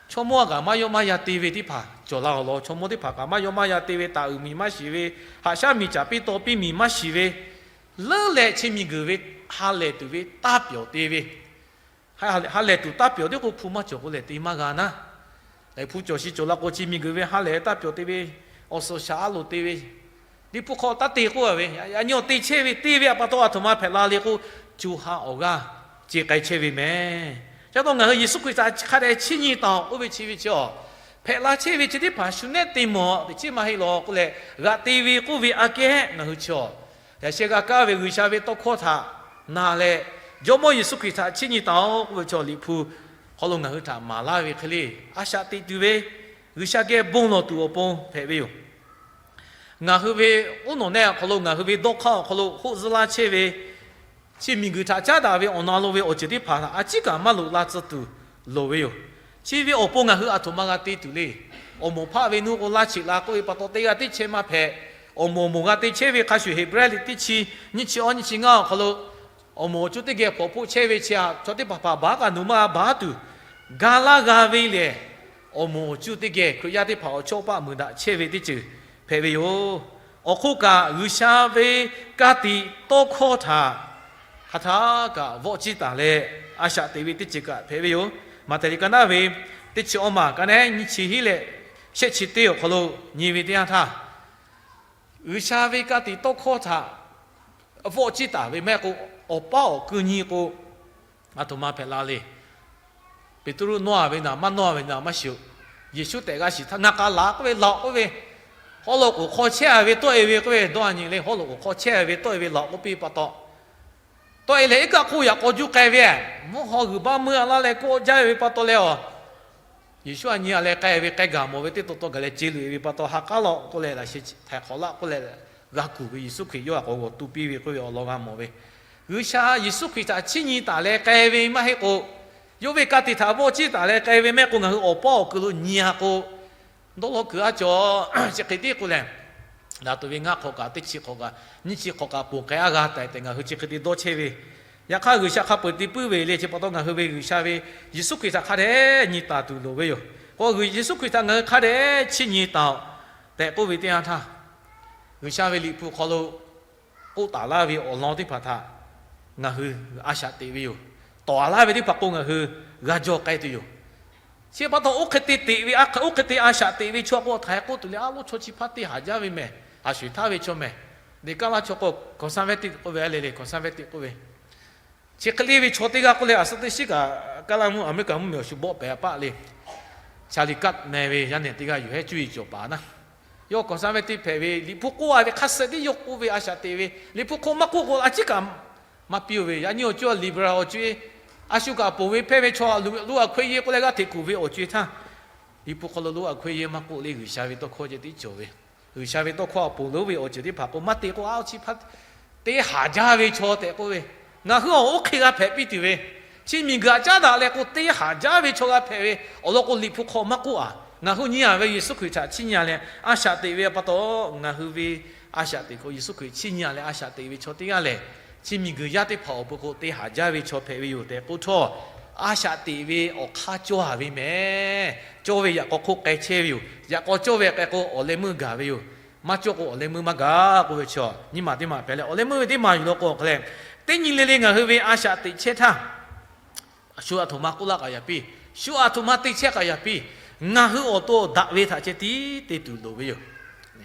chaw mawˇ a kaꞈ maˇ yawˇ maˇ yan te ve teˇ hpaˍ cawˬ la awˬ lawn, chaw mawˇ teˇ hpaˍ kaꞈ maˇ yawˇ maˇ yan te ve, taˍ uiˍ miˬ maˇ shiˍ ve, haꞈ shaˉ miˬ caˍ piˇ taw piˇ miˬ maˇ shiˍ ve, leuˉ leh chi miˬ guiˬ ve ha lehˬ tuˬ ve taˇ pyawˬ te ve, ha lehˬ tuˬ taˇ pyawˬ tiˉ k'o hpu maˇ cawˬ k'o lehˬ te maˇ g'a naˉ. Lehˬ hpu cawˬ shi cawˬ la k'o chi miˬ guiˬ ve ha lehˬ taˇ pyawˬ te ve, awˬ suhˍ shaˍ a loˍ te ve, Liꞈ hpu hk'aw taˇ te k'oˆ a ve, yaꞈ nyi awˬ te chehˇ ve, te ve a pa taw a htoꞈ ma hpehꞈ la le k'o, co ha awˬ g'aˇ ce k'ai chehˇ ve mehˍ. Chi pa taw ngaˬ hui Yeˍsuˆ Hkriꞈ htaꞈ hk'a dehꞈ chiˇ nyi taˍ-oꞈ k'oˆ ve chi ve chi a, hpehꞈ la chehˇ ve chi teˇ hpaˍ shu nehˉ te mawˬ teꞈ chiˉ maˇ heˆ law k'oˆ leh, g'aꞈ te ve k'oˆ ve aꞈ kehˉ ngaˬ hui chi a, yaꞈ sheh g'a kaˇ ve G'uiˬsha ve tawˇ hkawˇ htaꞈ na leh, Jawˇmawˇ Yeˍsuˆ Hkriꞈ htaꞈ chiˇ nyi taˍ-oꞈ k'oˆ ve chi Liꞈ hpu hk'aw lo ngaˬ hui htaꞈ maˍ laˇ ve hk'e le, a shaꞈ teꞈ tuˬ ve G'uiˬsha geh bon lawˬ tuˬ awˬ pon hpehꞈ ve yoˬ. Ngaˬ hui ve oˉ nawˬ nehˆ awˬ hk'aw lo, ngaˬ hui ve dawˇ hk'aˇ awˬ hk'aw lo hoˆ zuhˇ laˇ chehˇ ve, chi miˬguiˬ htaꞈ caˉ daꞈ ve awˬ na lo ve awˬ ceuˬ teˇ hpaˍ htaꞈ a ciˉ kaꞈ maˇ loꞈ la tcuh tuˬ loˍ ve yoˬ. Chi ve awˬ pon ngaˬ hui a htoꞈ ma g'a te tuˬ le. Awˬ moˍ hpaˆ ve nuˇ k'o laˇ cheꞈ la k'oˆ ve pa taw teˇ g'aˇ teˇ chehˇ maˇ hpehꞈ. Awˬ moˍ awˬ moˍ g'a te chehˇ ve hk'a shuˍ, Heˍbrehˇ liꞈ teˇ chi nyiˇ chi awˇ nyiˇ chi ngaˇ awˬ hk'aw lo, awˬ moˍ awˬ cuˇ teˇ geh hpawnˬ hpoˆ chehˇ ve chi htaꞈ chaw teˇ hpaˍ hpaˍ baˬ kaꞈ nuˬ maˇ g'a baˬ tuˬ, ga laˇ g'a ve lehˬ, awˬ moˍ awˬ cuˇ teˇ geh Hkriꞈ yaˇ teˇ hpaˍ awˬ chawˇ paˆ muiˬ daꞈ chehˇ ve teˇ ceuˬ hpehꞈ ve yoˬ. Awˬ hk'oˆ kaꞈ, G'uiˬsha ve ka tiꞈ tawˇ hkawˇ htaꞈ hk'aˬ htaˇ kaꞈ vawˆ ciˇ taˍ leh, a shaꞈ teꞈ ve teˇ ceuˬ kaꞈ hpehꞈ ve yoˬ. Maꞈhtehˍ liꞈ ka naˉ ve teˇ chi awˇ maˬ ka naˉ nyiˇ chi hiˉ leh shehˆ chi teˇ awˬ hk'aw lo nyi ve teˇ yanˇ htaˇ, G'uiˬsha ve ka tiꞈ tawˇ hkawˇ htaꞈ vawˆ ciˇ taˍ ve maˇ heˆ k'o, awˬ paˉ awˬ ku nyi k'o, aˬ htoꞈ ma hpehꞈ la le. Peˍtruˆ nawˇ a ve naˍ, maˇ nawˇ a ve naˍ maˇ shiˍ-oˬ. Yeˍsuˆ tehꞈ g'a shiˍ htaˇ, ngaˬ k'a laꞈ k'oˆ ve, laꞈ k'oˆ ve, hawˉ lo k'oˍ hk'aw chehˇ a ve tawˆ e ve k'oˆ ve, dawˇ a nyi le, hawˉ lo k'oˍ hk'aw chehˇ a ve tawˆ e ve laꞈ k'oˆ piˇ pa taw, tawˆ e leh iˉ kaˆ hk'oˆ yaꞈ k'aw juˇ k'ai ve, mvuhˇ haw g'uiˬ baˆ meuˇ a laˇ leh kawˆ jaˇ ve pa taw leh a, Yeˍsuˆ a nyi a leh k'ai ve k'ai gaˬ mawˬ ve teˇ taw taw gaˬ leh ce luꞈ e ve pa taw, ha k'aˉ law k'oˆ leh laꞈ sheh htaiˍ hk'awꞈ laˆ k'oˆ leh g'a kuˬ ve, Yeˍsuˆ Hkriꞈ yawˇ a k'awꞈ g'awˬ tu piˇ ve k'oˆ ve awˬ lawn g'a mawˬ ve. G'uiˬsha Yeˍsuˆ Hkriꞈ htaꞈ chiˇ nyi taˍ leh k'ai ve maˇ heˆ k'o, yawˇ ve ka tiꞈ htaꞈ vawˆ ciˇ taˍ leh k'ai ve maˇ heˆ k'o, ngaˬ hui awˬ paˉ awˬ ku lo nyi a k'o, dawˇ law kuiˬ a cawˬ. Chi hk'e tiˉ k'oˆ leh, daꞈ tuˬ ve ngaˇ hk'awꞈ kaꞈ, teˇ chi hk'awꞈ kaꞈ, nyiˇ chi hk'awꞈ kaꞈ ponˬ k'ai a g'a tehꞈ ngaˬ hui chi hk'e te dawˇ chehˇ ve, yaꞈ hk'aˇ G'uiˬsha hk'a peu-eˬ te puiˉ ve le. Chi pa taw ngaˬ hui ve G'uiˬsha ve Yeˍsuˆ Hkriꞈ htaꞈ hk'a dehꞈ nyi taˍ tuˬ loˍ ve yoˬ. K'o, Yeˍsuˆ Hkriꞈ htaꞈ ngaˬ hui hk'a dehꞈ chiˇ nyi taˍ-oꞈ tehꞈ k'oˆ ve teˇ yanˇ htaˇ, G'uiˬsha ve Liꞈ hpu hk'aw lo k'oˆ taˍ laˇ ve awˬ lawn teˇ hpaˍ htaꞈ ngaˬ hui a shaꞈ teꞈ ve yoˬ. Tawˍ laˇ ve teˇ hpaˍ k'o ngaˬ hui g'a jaw k'ai tuˬ yoˬ. Chi pa taw oˇ hk'e te teꞈ ve, oˇ hk'e te a shaꞈ teꞈ ve chaw k'o, htaiˍ k'oˆ tuˬ leh a loˇ chaw chi hpaˇ teˇ haˍ jaˇ ve mehˬ, haˍ shuˍ htaˇ ve chaw mehˬ. Deꞈ kaˉ laˇ chaw k'o conservative k'oˆ ve, a le le conservative k'oˆ ve, chi hk'e le ve chaw teˇ g'aˇ k'oˆ leh, a suhˉ teˇ shiˉ kaꞈ kaˇ laˇ mvuhˇ America mvuhˇmiˬ awˬ shu bawˆ pehˍ a paˆ le. Charlie Kirk meh ve yaˇ nehˬ teˇ g'aˇ yuˬ hehˉ cuˇ yiˍ cawˬ paˍ naˉ, yawˇ conservative hpehꞈ ve, Liꞈ hpu k'oˆ a ve hk'a suh tiˉ yawˇ k'oˆ ve a shaꞈ teꞈ ve, Liꞈ hpu hk'aw maˇ k'oˆ k'o a ciˉ kaꞈ maˇ piˇ-oˬ ve. Yaꞈ nyi awˬ co-e liberal awˬ co-e, a shu kaꞈ ponˬ ve hpehˇ ve chaw, loꞈ a hkawehˇ yehˇ k'oˆ leh g'aˇ hteꞈ kuˬ ve awˬ co-e htaˇ, Liꞈ hpu hk'aw lo loꞈ a hkawehˇ yehˇ maˇ k'oˆ le, G'uiˬsha ve tawˇ hkawˇ ceh tiˉ cawˬ ve, G'uiˬsha ve tawˇ hkawˇ a ponˬ loˉ ve awˬ ceuˬ teˇ hpaˍ k'o maˇ te k'o, a chi hpaˇ teˇ haˍ jaˇ ve chaw tehꞈ k'oˆ ve, ngaˬ hui awˬ oˇ hk'e g'a hpehꞈ piˇ tuˬ ve, chi miˬguiˬ htaꞈ caˉ daꞈ leh k'o teˇ haˍ jaˇ ve chaw g'a hpehꞈ ve, awˬ lawn k'o Liꞈ hpu hk'aw maˇ k'oˆ a. Ngaˬ hui nyi a ve Yeˍsuˆ Hkriꞈ htaꞈ chiˇ nyi a leh a shaꞈ teꞈ ve pa taw, ngaˬ hui ve a shaꞈ teꞈ k'o Yeˍsuˆ Hkriꞈ chiˇ nyi a leh a shaꞈ teꞈ ve chaw teˇ g'aˇ lehˬ, chi miˬguiˬ yaˇ teˇ hpaˍ awˬ pon k'o teˇ haˍ jaˇ ve chaw hpehꞈ ve yoˬ tehꞈ k'oˆ htawˇ, a shaꞈ teꞈ ve awˬ hk'aˇ cawˇ a ve mehˬ. Cawˇ ve yaꞈ k'aw hk'oˆ k'ai chehˇ ve yoˬ. Yaꞈ k'aw cawˇ ve k'ai k'o awˬ leh meuˇ gaˬ ve yoˬ. Maˇ cawˇ k'o awˬ leh meuˇ maˇ gaˬ k'oˆ ve chaw nyiˇ maˬ teˇ maˬ hpehꞈ leh, awˬ leh meuˇ ve teˇ maˬ yuˬ law k'o hk'e leh, teˇ nyi le le ngaˬ hui ve a shaꞈ teꞈ chehˇ htaˇ, shu a htoꞈ ma k'oˆ laˇ kaꞈ yaꞈ piˇ, shu a htoꞈ ma te chehˇ kaꞈ yaꞈ piˇ, ngaˬ hui awˬ to daꞈ ve htaꞈ ceh tiˉ te tuˬ loˍ ve yoˬ.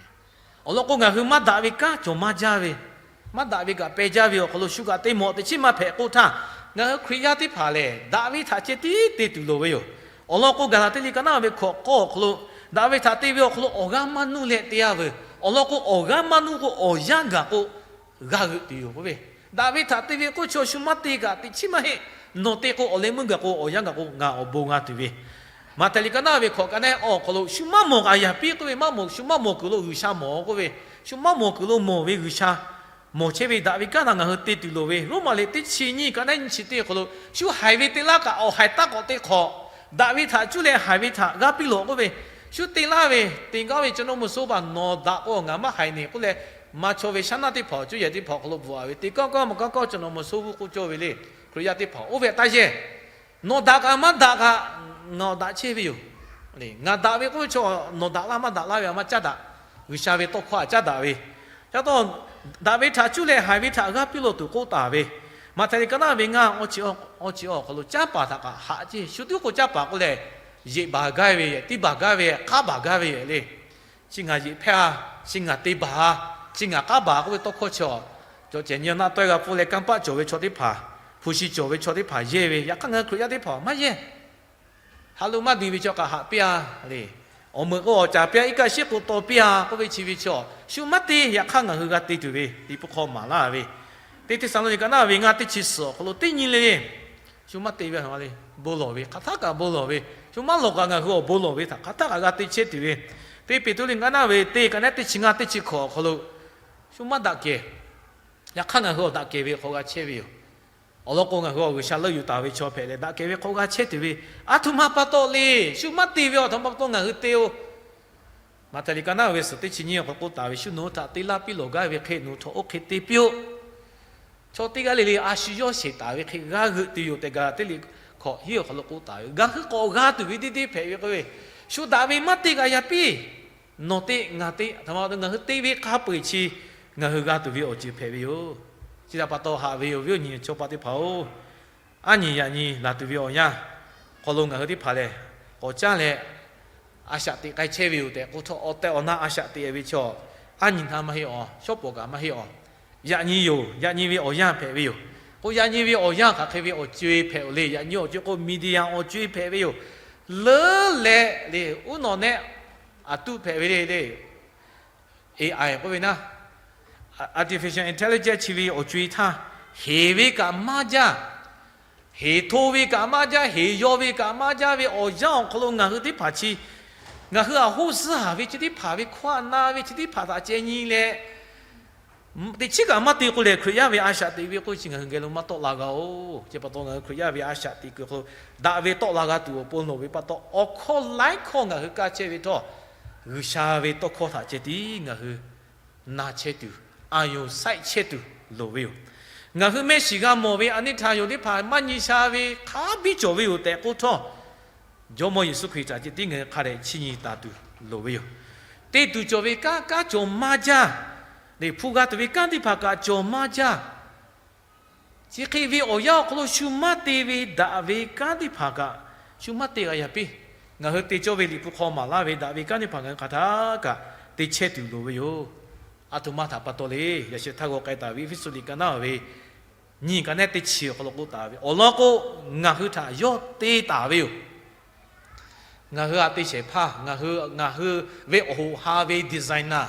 Awˬ lawn k'o, ngaˬ hui maˇ daꞈ ve kanˉ cawˬ maˇ jaˇ ve, maˇ daꞈ ve kaꞈ peh jaˇ ve awˬ hk'aw lo shu kaꞈ te mawꞈ teꞈ chiˉ maˇ hpehꞈ k'oˆ htaˇ, ngaˬ hui Hkriꞈ yaˇ teˇ hpaˍ lehˬ daꞈ ve htaꞈ ceh tiˉ te tuˬ loˍ ve yoˬ. Awˬ lawn k'o, Gaˍlaˍtiˆ liꞈ ka naˉ ve hkawꞈ k'awˇ awˬ hk'aw lo, daꞈ ve htaꞈ te ve awˬ hk'aw lo awˬ g'aˇ maˇ nuˇ leh te-a veuˬ. Awˬ lawn k'o, awˬ g'aˇ maˇ nuˇ k'o awˬ yanˇ gaˬ k'o g'a g'euꞈ tuˬ yoˬ k'oˆ ve, daꞈ ve htaꞈ te ve k'oˆ chaw shu maˇ te kaꞈ teꞈ chiˉ maˇ heˆ. Nawˬ te k'o awˬ leh meuˇ gaˬ k'o awˬ yanˇ gaˬ k'o ngaˬ awˬ bon g'a tuˬ ve, Maꞈhtehˍ liꞈ ka naˉ ve hkawꞈ ka naˉ awˬ hk'aw lo shu maˇ mawˬ kaꞈ yaꞈ piˇ k'oˆ ve, maˇ mawˬ, shu maˇ mawˬ kuiˬ lo G'uiˬsha mawˬ k'oˆ ve, shu maˇ mawˬ kuiˬ lo mawˬ ve G'uiˬsha mawˬ chehˇ ve daꞈ ve kanˉ htaꞈ ngaˬ hui te tuˬ loˍ ve. Roˉmaꞈ liꞈ teˇ chi nyiˇ ka naˉ nyiˇ chi teˇ awˬ hk'aw lo, shu haiˬ ve te laˇ kaꞈ awˬ haiˬ taˇ k'awꞈ te hk'awꞈ, daꞈ ve htaꞈ cuˇ leh haiˬ ve htaꞈ g'aˇ piˇ lawꞈ k'oˆ ve, shu te laˇ ve te gaˇ ve ca nawˇ mvuh so baˬ, nawˬ daꞈ k'o ngaˬ maˇ haiˬ neˬ k'oˆ leh, maˇ chaw ve shaˉ naˇ teˇ hpaˍ awˬ cuˇ yehˬ teˇ hpaˍ awˬ hk'aw lo bvuhꞈ a ve, te kanˉ kanˉ maˇ kanˉ kanˉ ca nawˇ mvuh so g'uˇ k'oˆ cawˇ ve le. Hkriꞈ yaˇ teˇ hpaˍ oˇ ve taˇ yehˇ. Nawˬ daꞈ kaꞈ maˇ daꞈ kaꞈ, nawˬ daꞈ chehˇ ve yoˬ. Ngaˬ daꞈ ve k'oˆ ve chaw, nawˬ daꞈ laˇ maˇ daꞈ laˇ ve a maˇ caˉ daꞈ. G'uiˬsha ve tawˇ hkawˇ htaꞈ caˉ daꞈ ve, caˉ tawˇ daꞈ ve htaꞈ cuˇ leh haiˬ ve htaꞈ g'aˇ piˇ lawꞈ tuˬ k'oˆ taˍ ve, Maꞈhtehˍ liꞈ ka naˉ ve ngaˇ awˇ chi awˇ hk'aw lo caˉ paˍ htaꞈ kaꞈ haꞈ ceˇ. Shu tiˉ k'o caˉ paˍ k'oˆ leh, yeꞈ baˬ gaˇ ve, tiˇ baˬ gaˇ ve, k'aˉ baˬ gaˇ ve le. Chi ngaˬ yeꞈ hpehˇ a, chi ngaˬ te baˬ a, chi ngaˬ k'aˉ baˬ k'oˆ ve tawˇ hkawˇ chi, cawˬ cehˬ nyi naˆ tawehˇ g'a pfuhˇ leh kanˇ paˆ cawˬ ve chaw teˇ hpaˍ, hpu shi cawˬ ve chaw teˇ hpaˍ yehˇ ve, yaꞈ hk'aˇ ngaˬ hui Hkriꞈ yaˇ teˇ hpaˍ maˇ yehˇ. Ha lo maˇ diˬ ve chaw kaꞈ haꞈ piˇ a le. Awˬ meuꞈ k'o awˬ caˍ piˇ a, iˉ kaˆ shiˉ k'o taw piˇ a k'oˆ ve chi ve chaw, shu maˇ te. Yaꞈ hk'aˇ ngaˬ hui g'a te tuˬ ve Liꞈ hpu hk'aw maˍ laˇ ve, teˇ Hteˇsaˍlawˇniˆ ka naˉ ve ngaˇ teˇ chi suhˍ awˬ hk'aw lo teˇ nyi le le, shu maˇ te ve a le, bon lawˬ ve hk'aˬ htaˇ kaꞈ bon lawˬ ve, shu maˇ lawˬ kaꞈ ngaˬ hui awˬ bon lawˬ ve htaꞈ hk'aˬ htaˇ kaꞈ g'a te chehˇ tuˬ ve, teˇ Peˍtruˆ liꞈ ka naˉ ve teˇ ka naˉ teˇ chi ngaˇ teˇ chi hkawꞈ awˬ hk'aw lo, shu maˇ daꞈ kehˬ. Yaꞈ hk'aˇ ngaˬ hui awˬ daꞈ kehˬ ve hk'aw g'a chehˇ ve yoˬ. Awˬ lawn k'o, ngaˬ hui awˬ G'uiˬsha leuˆ yuˬ taˍ ve chaw hpehꞈ leh daꞈ kehˬ ve hk'aw g'a chehˇ tuˬ ve, a htoꞈ ma pa taw le, shu maˇ te ve awˬ htoꞈ ma pa taw ngaˬ hui te-o. Maꞈhtehˍ liꞈ ka naˉ ve suhˍ teˇ chi nyiˇ awˬ hk'aw k'oˆ taˍ ve, shu nawˬ hui htaꞈ te laˇ piˇ lawˬ gaˇ ve hk'e nawˬ hui htawˇ oˇ hk'e te piˇ-oˆ. Chaw teˇ g'aˇ le le a shu yawˇ sheˍ taˍ ve hk'e g'a g'euꞈ tuˬ yoˬ tehꞈ Gaˍlaˍtiˆ liꞈ hkawꞈ hiˉ awˬ hk'aw lo k'oˆ taˍ ve, ngaˬ hui k'awꞈ g'a tuˬ ve deˇ deˇ hpehꞈ ve k'oˆ ve, shu daꞈ ve maˇ te kaꞈ yaꞈ piˇ. nawˬ teˇ ngaˬ teˇ htaꞈ ma ngaˬ hui te ve hk'a peu-eˬ chi ngaˬ hui g'a tuˬ ve awˬ ceuˬ hpehꞈ ve yoˬ. Chi htaꞈ pa taw haꞈ ve yoˬ, viˉ awˬ nyi chaw paˆ teˇ hpaˍ-oˬ, aˉ nyi yaꞈ nyi laˬ tuˬ ve awˬ yanˇ hk'aw lo ngaˬ hui teˇ hpaˍ lehˬ, k'awꞈ caˉ leh a shaꞈ teꞈ k'ai chehˇ ve yoˬ tehꞈ k'oˆ htawˇ, awˬ tehˬ awˬ na a shaꞈ teꞈ ve chaw, aˉ nyi htaꞈ maˇ heˆ awˬ, shawˉ pawˍ kaꞈ maˇ heˆ awˬ, yaꞈ nyi yoˬ. Yaꞈ nyi ve awˬ yanˇ hpehꞈ ve yoˬ. K'o yaꞈ nyi ve awˬ yanˇ hk'aˬ hk'e ve awˬ co-e hpehꞈ-oˬ le. Yaꞈ nyi awˬ co-e k'o media awˬ co-e hpehꞈ ve yoˬ. Leuˉ leh le, uˉ nawˬ nehˆ aˬ tuˆ hpehꞈ ve le le, A I k'oˆ ve naˆ, artificial intelligence chi ve awˬ co-e htaˇ, heˍ ve kaꞈ maˇ jaˇ, heˍ hto ve kaꞈ maˇ jaˇ, heˍ yaw ve kaꞈ maˇ jaˇ ve awˬ yanˇ awˬ hk'aw lo ngaˬ hui teˇ hpaˍ chi, ngaˬ hui aˬ hoˆ suhˉ haˍ ve chi teˇ hpaˍ ve hkawˇ a na ve chi teˇ hpaˍ htaꞈ ceh nyi leh, teꞈ chiˉ kaꞈ maˇ te k'o lehˬ, Hkriꞈ yaˇ ve a shaꞈ teꞈ ve k'oˆ chi ngaˬ hui geh lo maˇ tawˆ la g'a-oˬ. Chi pa taw ngaˬ hui Hkriꞈ yaˇ ve a shaꞈ teꞈ kuiˬ hk'aw lo daꞈ ve tawˆ la g'a tuˬ awˬ pon loˍ ve pa taw, awˬ hkawˇ laiˉ hkawˇ ngaˬ hui kaˇ chehˇ ve htawˇ, G'uiˬsha ve tawˇ hkawˇ htaꞈ ceh tiˉ ngaˬ hui na chehˇ tuˬ, a yonˍ saiˆ chehˇ tuˬ loˍ ve yoˬ. Ngaˬ hui mehˆ shiˍ g'a mawˬ ve a neˇ htaˇ yoˬ teˇ hpaˍ maˇ nyi sha ve hk'a biˇ cawˬ ve yoˬ tehꞈ k'oˆ htawˇ, Jawˇmawˇ Yeˍsuˆ Hkriꞈ htaꞈ ceh tiˉ ngaˬ hui hk'a dehꞈ chiˇ nyi taˍ tuˬ loˍ ve yoˬ. Te tuˬ cawˬ ve kanˉ kanˉ cawˬ maˇ jaˇ. Liꞈ hpu g'a tuˬ ve kanˉ teˇ hpaˍ kaꞈ cawˬ maˇ jaˇ. Chi hk'e ve awˬ yanˇ awˬ hk'aw lo shu maˇ te ve daꞈ ve kanˉ teˇ hpaˍ kaꞈ shu maˇ te g'a yaꞈ piˇ. Ngaˬ hui te cawˇ ve Liꞈ hpu hk'aw maˍ laˇ ve daꞈ ve kanˉ teˇ hpaˍ ngaˬ hui hk'aˬ htaˇ kaꞈ te chehˇ tuˬ loˍ ve yoˬ. A htoꞈ ma htaꞈ pa taw le. Yaꞈ sheh htaˇ g'aw k'ai taˍ ve Eˇfeˇsuꞈ liꞈ ka naˉ ve nyiˇ ka nehˉ teˇ chi awˬ hk'aw lo k'oˆ taˍ ve awˬ lawn k'o, ngaˬ hui htaꞈ yawˇ te taˍ ve yoˬ. Ngaˬ hui htaꞈ te shehˍ hpaˇ, ngaˬ hui, ngaˬ hui ve awˬ hoꞈ ha ve designer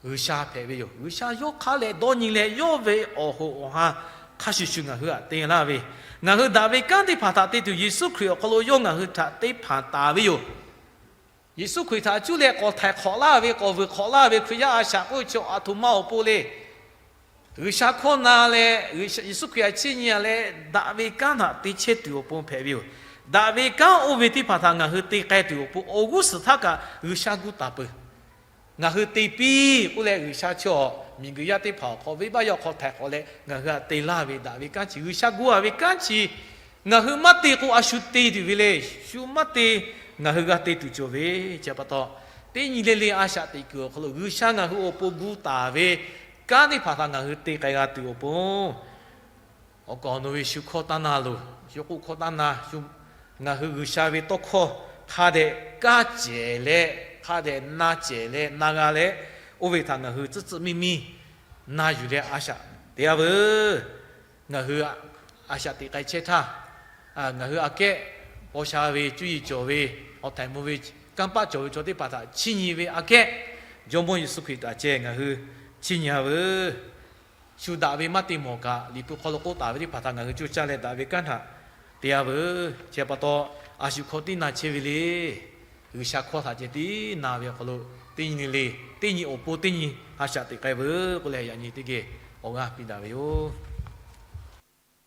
G'uiˬsha hpehꞈ ve yoˬ. G'uiˬsha yawˇ hk'a leh dawˇ nyi leh yawˇ ve awˬ hoꞈ awˬ ha hk'a shuˍ shuˍ ngaˬ hui htaꞈ te laˇ ve, ngaˬ hui daꞈ ve kanˉ teˇ hpaˍ htaꞈ te tuˬ Yeˍsuˆ Hkriꞈ awˬ hk'aw lo yawˇ ngaˬ hui htaꞈ te hpanˍ taˍ ve yoˬ. Yeˍsuˆ Hkriꞈ htaꞈ cuˇ leh k'awꞈ htaiˍ hk'awꞈ laˇ ve, k'awꞈ vuiˬ hk'awꞈ laˇ ve Hkriꞈ yaˇ a shaꞈ k'oˆ ve chi a htoꞈ ma awˬ pon le. G'uiˬsha hkawˇ na leh, Yeˍsuˆ Hkriꞈ htaꞈ chiˇ nyi leh daꞈ ve kanˉ htaꞈ te chehˇ tuˬ awˬ pon hpehꞈ ve yoˬ. Daꞈ ve kanˉ oˇ ve teˇ hpaˍ htaꞈ ngaˬ hui te k'ai tuˬ awˬ pon awˬ g'uˇ suhˍ htaˇ kaꞈ G'uiˬsha gu taˍ peuˬ. Ngaˬ hui te piˇ k'oˆ leh G'uiˬsha chi awˬ miˬguiˬ yaˇ teˇ hpaˍ awˬ hk'aw venˇbaˆ yaˇ awˬ hk'aw htaiˍ hk'awꞈ leh ngaˬ hui htaꞈ te laˇ ve daꞈ ve kanˉ chi, G'uiˬsha gu a ve kanˉ chi ngaˬ hui maˇ te k'o a shu te tuˬ ve le. Shu maˇ te, ngaˬ hui g'a te tuˬ cawˬ ve. Chi pa taw, teˇ nyi le le a shaꞈ teꞈ kuiˬ awˬ hk'aw lo G'uiˬsha ngaˬ hui awˬ pon gu taˍ ve kanˉ teˇ hpaˍ htaꞈ ngaˬ hui te k'ai g'a tuˬ awˬ pon, awˬ kaˍ awˬ nu ve shu hkawˇ taˇ na loˬ, shu k'oˆ hkawˇ taˇ na, shu ngaˬ hui G'uiˬsha ve tawˇ hkawˇ hk'a dehꞈ kaˇ cehˬ leh, hk'a dehꞈ na cehˬ leh na g'a leh, oˇ ve htaꞈ ngaˬ hui tcuhˉ tcuhˉ miˇ miˇ na yuˬ leh a shaꞈ teꞈ a veuˬ. Ngaˬ hui a shaꞈ teꞈ k'ai chehˇ htaˇ, ngaˬ hui aꞈ kehˉ paw sha ve, cuˇ yiˍ cawˬ ve, awˬ htaiˍ mvuh ve, kanˇ paˆ cawˬ ve chaw teˇ hpaˍ htaꞈ chiˇ nyi ve aꞈ kehˉ, Jawˇmawˇ Yeˍsuˆ Hkriꞈ htaꞈ ceh ngaˬ hui chiˇ nyi a veuˬ. Shu daꞈ ve maˇ te mawˬ kaꞈ, Liꞈ hpu hk'aw lo k'oˆ taˍ ve teˇ hpaˍ htaꞈ ngaˬ hui coˇ caˇ leh daꞈ ve kanˉ htaꞈ te a veuˬ. Chi pa taw, a shu hkawˇ tiˉ na chehˇ ve le. G'uiˬsha hkawˇ htaꞈ ceh tiˉ na ve awˬ hk'aw lo, teˇ nyi le le, teˇ nyi awˬ pon teˇ nyi a shaꞈ teꞈ k'ai veuˬ k'oˆ leh, yaꞈ nyi teˇ geh awˬ g'aˇ piˇ daꞈ ve yoˬ.